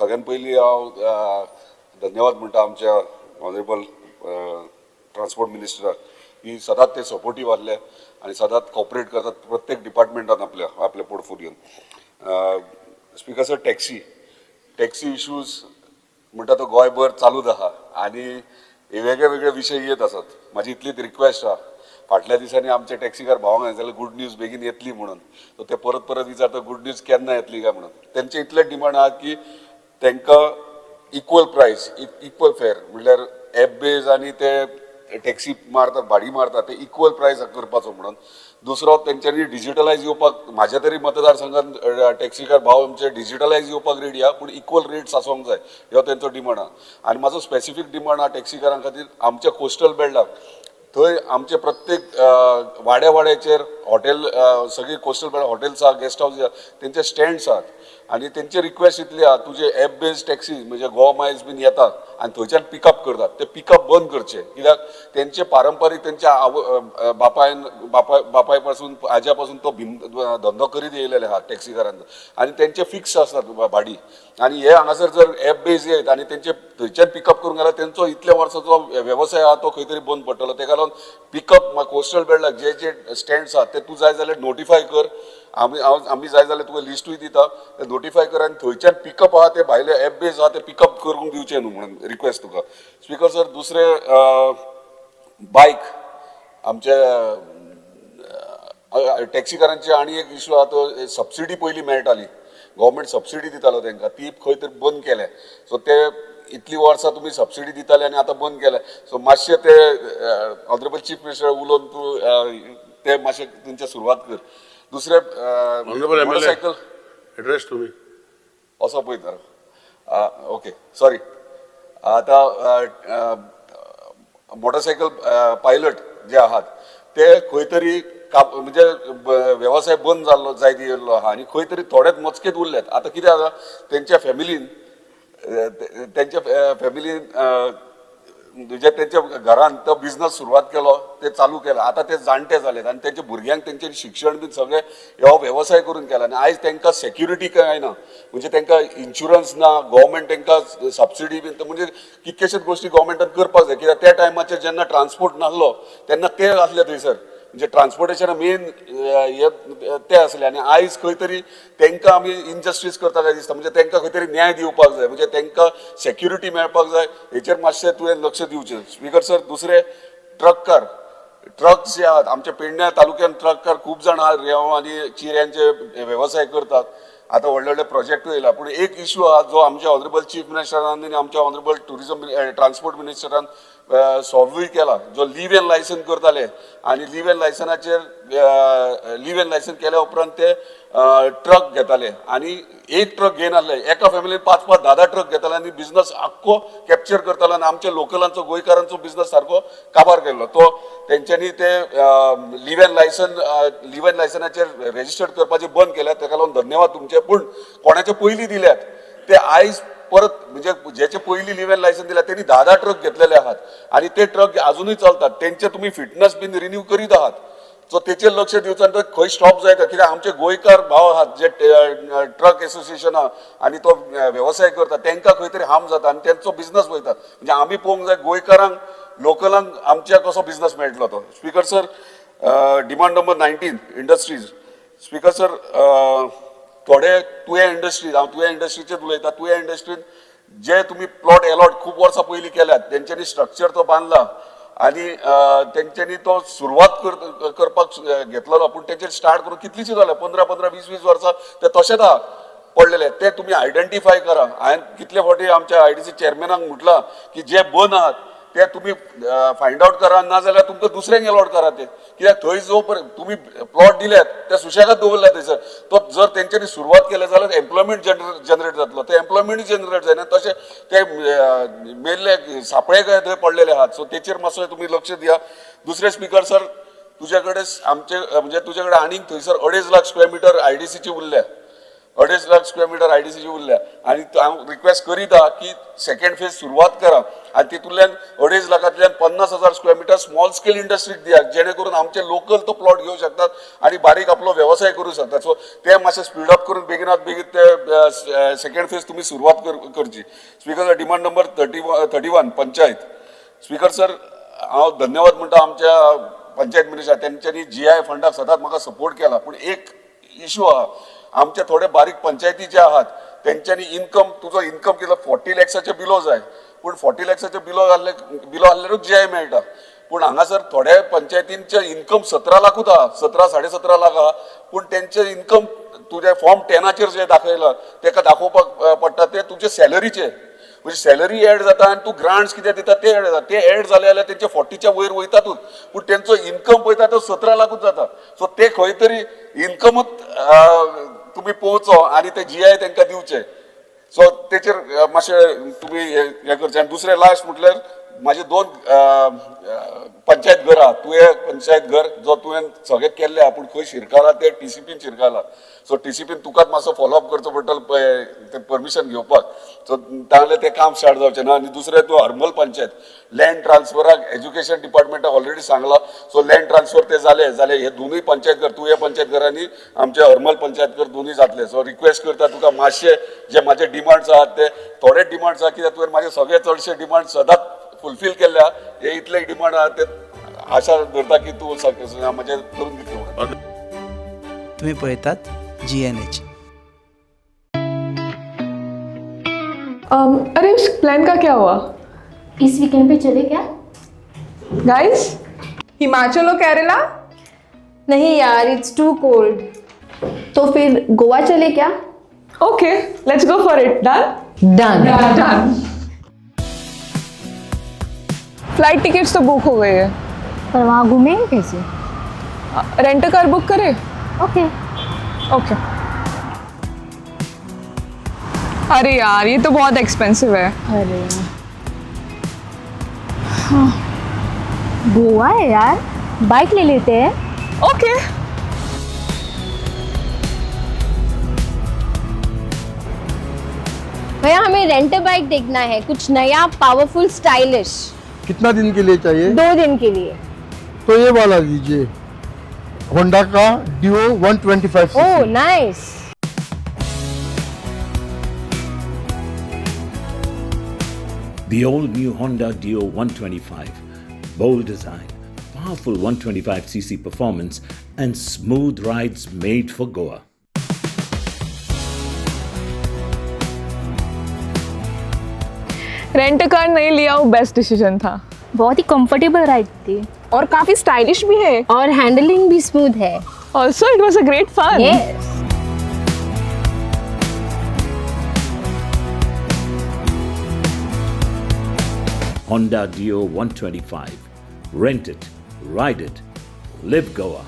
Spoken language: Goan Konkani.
सगळ्यात पयलीं हांव धन्यवाद म्हणटा आमच्या ऑनरेबल ट्रान्सपोर्ट मिनिस्टराक की सदांच ते सपोर्टीव आहले आनी सदांच कॉपरेट करतात प्रत्येक डिपार्टमेंटान आपल्या आपल्या पोर्टफोलियोन. Speaker sir, taxi issues म्हणटा तो गोंयभर चालूच आहा आनी वेगळे वेगळे विशय येत आसात. म्हाजी इतलीच रिक्वेस्ट आहा, फाटल्या दिसांनी आमचे टॅक्सीकार भावांक सांगलें गुड न्यूज बेगीन येतली म्हणून. सो ते परत परत विचारता, गुड न्यूज केन्ना येतली काय म्हणून. तेंचे इतले डिमांड आहा की तांकां इक्वल प्रायस, इक्वल फेर, म्हणल्यार एप बेज आनी ते टॅक्सी मारतात, भाडी मारतात, ते इक्वल प्रायस करपाचो म्हणून. दुसरो, तेंच्यांनी डिजिटलायज येवपाक. म्हाज्या तरी मतदारसंघात टॅक्सीकार भाव आमचे डिजिटलायज येवपाक रेडी आहा, पूण इक्वल रेट्स आसोंक जाय, ह्यो तेंचो डिमांड आहा. आनी म्हाजो स्पेसिफीक डिमांड आहा टॅक्सीकारां खातीर, आमच्या कोस्टल बेल्टाक थंय आमचे प्रत्येक वाड्या वाड्याचेर हॉटेल, सगळी कोस्टल बेल्ट हॉटेल्स आहा, गेस्ट हावस आहा, तेंचे स्टँड्स आहात आनी तेंचे रिक्वेस्ट इतली आहा, तुजे एप बेस्ड टॅक्सी म्हणजे गोवा मायल्स बीन येतात आनी थंयच्यान पिकअप करतात, ते पिकअप बंद करचे. कित्याक तेंचे पारंपारीक तेंच्या आव बापायन बापाय बापाय पासून, आज्या पासून तो भिन धंदो करीत येयलेले आहा टॅक्सीकारांचो आनी तेंचे फिक्स आसतात भाडी. आनी हे हांगासर जर एप बेज येयत आनी तेंचे थंयच्यान पिकअप करूंक गेल्यार तेंचो इतल्या वर्साचो वेवसाय आहा तो खंय तरी बंद पडटलो. तेका लागून पिकअप कोस्टल बेल्टाक जे जे स्टँड्स आहात ते तूं जाय जाल्यार नोटिफाय कर. आमी हांव आमी जाय जाल्यार तुका लिस्टूय दिता. ते नोटिफाय कर आनी थंयच्यान पिकअप आहा ते भायले एप बेज आहा ते पिकअप करूंक दिवचे न्हू म्हणून रिक्वेस्ट तुका. स्पीकर सर, दुसरे बायक आमच्या टॅक्सीकारांची आनी एक इशू आहा, तो सबसिडी पयलीं मेळटाली, गव्हर्मेंट सबसिडी दितालो तांकां, ती खंय तरी बंद केल्या. सो ते इतली वर्सां तुमी सबसिडी दिताले आनी आतां बंद केल्या. सो मातशें ते ऑनरेबल चीफ मिनिस्टर उलोवन तूं ते मातशें तुमचें सुरवात कर. दुसरें Honorable MLA. Motorcycle address तुम्ही. असो पळय तर, ओके, सॉरी. आतां मोटरसायकल पायलट जे आहात ते खंय तरी म्हणजे वेवसाय बंद जाल्लो जायत येयल्लो आहा आनी खंय तरी थोडेच मोजकेच उरल्यात. आतां कितें जाता, तेंच्या फॅमिलीन म्हणजे तेंच्या घरान तो बिझनस सुरवात केलो, ते चालू केला. आतां ते जाणटे जालेत आनी तेंच्या भुरग्यांक तेंचें शिक्षण बीन सगळें हो वेवसाय करून केला आनी आयज तांकां सेक्युरिटी कांय ना, म्हणजे तांकां इन्शुरन्स ना, गव्हर्मेंट तांकां सबसिडी बीन, म्हणजे कितकेशेच गोश्टी गव्हर्मेंटान करपाक जाय. कित्याक त्या टायमाचेर जेन्ना ट्रान्सपोर्ट नासलो तेन्ना ते आसले थंयसर, म्हणजे ट्रान्सपोर्टेशन मेन हे ते आसले. आनी आयज खंय तरी तांकां आमी इनजस्टीस करता काय दिसता. म्हणजे तांकां खंय तरी न्याय दिवपाक जाय, म्हणजे तांकां सेक्युरिटी मेळपाक जाय. हेचेर मातशें तुवें लक्ष दिवचें. स्पीकर सर, दुसरे ट्रककार, ट्रक्स जे आहात, आमच्या पेडण्या तालुक्यान ट्रककार खूब जाण आहात, रेंव आनी चिऱ्यांचे वेवसाय करतात. आतां व्हडले व्हडले प्रोजेक्टूय येयला, पूण एक इशू आहा जो आमच्या ऑनरेबल चीफ मिनिस्टरान आनी आमच्या ऑनरेबल ट्युरिजम ट्रान्सपोर्ट मिनिस्टरान सॉल्वूय केला, जो लीव एन लायसन करताले आनी लीव एन लायसनाचेर, लीव एन लायसन केल्या उपरांत ते ट्रक घेताले आनी एक ट्रक घेयनासले, एका फॅमिलीन पांच पांच धा धा ट्रक घेताले आनी बिझनस आख्खो कॅप्चर करतालो आनी आमच्या लोकलांचो, गोंयकारांचो बिझनस सारको काबार केल्लो. तो तेंच्यांनी ते लिव्ह एन लायसनाचेर रेजिस्टर्ड करपाचें बंद केल्या, तेका लागून धन्यवाद तुमचे. पूण कोणाचे पयलीं दिल्यात ते आयज परत, म्हणजे जेचे पयलीं लिव्ह एन लायसन दिल्या तेणी धा धा ट्रक घेतलेले आहात आनी ते ट्रक अजुनूय चलतात. तेंचे तुमी फिटनस बीन रिन्यू करीत आहात, सो तेचेर लक्ष दिवचो आनी तो खंय स्टॉप जायता. कित्याक आमचे गोंयकार भाव आहात जे ट्रक एसोसिएशन आहा आनी तो वेवसाय करता, तांकां खंय तरी हार्म जाता आनी तेंचो बिझनस वयता. म्हणजे आमी पळोवंक जाय गोंयकारांक, लोकलांक आमच्या कसो बिझनस मेळटलो तो. Speaker sir, demand number 19, industries. Speaker sir, थोडे तुया इंडस्ट्रीज, हांव तुया इंडस्ट्रीचेर उलयता. तुया इंडस्ट्रीन जे तुमी प्लॉट एलॉट खूब वर्सां पयलीं केल्यात, तेंच्यांनी स्ट्रक्चर तो बांदला आनी तेंच्यांनी तो सुरवात करपाक घेतलेलो, पूण तेंचेर स्टार्ट करून कितलींशीं जाल्या, 15 15, 20 20 वर्सां ते तशेंच आहा पडलेले. ते तुमी आयडेंटिफाय करा. हांवें कितले फावटी आमच्या आयडीसी चेअरमॅनाक म्हटलां की जे बंद आहात ते तुमी फायंड आवट करा, ना जाल्यार तुमकां दुसऱ्यांक एलॉट करा ते. कित्याक थंय जो पर्यंत तुमी प्लॉट दिल्यात ते सुशेगाद दवरल्या थंयसर, तो जर तेंच्यांनी सुरवात केल्या जाल्यार एम्प्लॉयमेंट जनरेट जातलो. ते एम्प्लॉयमेंट जनरेट जायना, तशें ते मेल्ले सापळे काय थंय पडलेले आहात. सो तेचेर मातसो तुमी लक्ष दिया. दुसरें, स्पीकर सर, तुज्या कडेन आमचे, म्हणजे तुज्या कडेन आनीक थंयसर 2.5 लाख स्क्वेअर मिटर आयडीसीची उरल्या. 2.5 लाख स्क्वेअर मिटर आयडीसीची उरल्या आनी हांव रिक्वेस्ट करीत आहा की सेकंड फेज सुरवात करा आनी तितूंतल्यान 2.5 लाखांतल्यान 50,000 स्क्वेअर मिटर स्मॉल स्केल इंडस्ट्रीक दिया, जेणे करून आमचे लोकल तो प्लॉट घेवं शकतात आनी बारीक आपलो वेवसाय करूं शकतात. सो ते मातशें स्पीड अप करून बेगिनात बेगीन ते सेकंड फेज तुमी सुरवात करची. Speaker sir, demand number 31 panchayat. Speaker sir, हांव धन्यवाद म्हणटा आमच्या पंचायत मिनिस्टर, तेंच्यांनी जीआय फंडाक सदांच म्हाका सपोर्ट केला. पूण एक इशू आहा, आमचे थोडे बारीक पंचायती जे आहात तेंच्यांनी इनकम, तुजो इनकम कितलो 40 लॅक्साचे बिलो जाय, पूण 40 लॅक्साचे बिलो आहल्यारूच जीआय मेळटा. पूण हांगासर थोड्या पंचायतींचे इनकम 17 लाखूच आहा, 17 17.5 लाख आहा, पूण तेंचे इनकम तुजें फॉर्म 10आचेर जे दाखयला तेका दाखोवपाक पडटा ते तुजे सॅलरीचे, म्हणजे सॅलरी एड जाता आनी तूं ग्रांट्स कितें दिता ते एड जाता, ते एड जाले जाल्यार तेंचे 40च्या वयर वयतातूच, पूण तेंचो इनकम पळयता तो 17 लाखूच जाता. सो ते खंय तरी इनकमूच तुमी पळोवचो आनी ते जीआय तेंकां दिवचे. सो तेचेर मातशें तुमी हें करचें. आनी दुसरें लास्ट म्हटल्यार म्हाजे 2 पंचायत घर आहा, तुवें पंचायत घर जो तुवें सगळें केल्लें आहा, पूण खंय शिरकाला ते टीसीपीन शिरकाला. सो टीसीपीन तुकाच मातसो फॉलोअप करचो पडटलो ते परमिशन घेवपाक, सो ताणें तें काम स्टार्ट जावचें ना. आनी दुसरें तूं हरमल पंचायत लँड ट्रान्सफराक एज्युकेशन डिपार्टमेंटाक ऑलरेडी सांगलां, सो लँड ट्रान्सफर ते जाले जाल्यार हे दोनूय पंचायत घर, तुवें पंचायत घर आनी आमचे हरमल पंचायत घर दोनूय जातले. सो रिक्वेस्ट करता तुका मातशे जे म्हाजे डिमांड्स आहात ते थोडे डिमांड्स आहा, कित्याक तुवें म्हाजे सगळे चडशे डिमांड सदांच फुलफील केल्ल्या, हे इतले डिमांड आहा ते आशा धरता की तूं म्हाजे करून दितलो म्हणून. तुम्ही पळयतात GNH. अरे उस प्लान का क्या हुआ? इस वीकेंड पे चले क्या? गाइस, हिमाचल और केरला? नहीं यार, it's to cold. तो फिर गोवा चले क्या? Okay, let's go for it. Done. Done. Done. Flight tickets तो बुक हो गई है। पर वहाँ घूमेंगे कैसे? रेंट कार बुक करे? ओके। ओके। अरे यार, ये तो बहुत एक्सपेंसिव है। अरे हाँ, गोवा है यार, बाइक ले लेते हैं। ओके। भैया, हमें रेंट बाइक देखना है, कुछ नया, पावरफुल, स्टाइलिश। कितना दिन के लिए चाहिए? 2 दिन के लिए। तो ये वाला लीजिए, होंडा का डिओ 125। ओह nice. The all-new Honda Dio 125. Bold design, powerful 125cc performance and smooth rides made for Goa. Rent car नहीं लिया, वो बेस्ट डिसीजन था। बहुत ही कंफर्टेबल राइड थी। और काफी स्टाइलिश भी है। और हैंडलिंग भी स्मूथ है। Also it was a great fun. Yes. Honda Dio 125. Rent it, ride it, live Goa.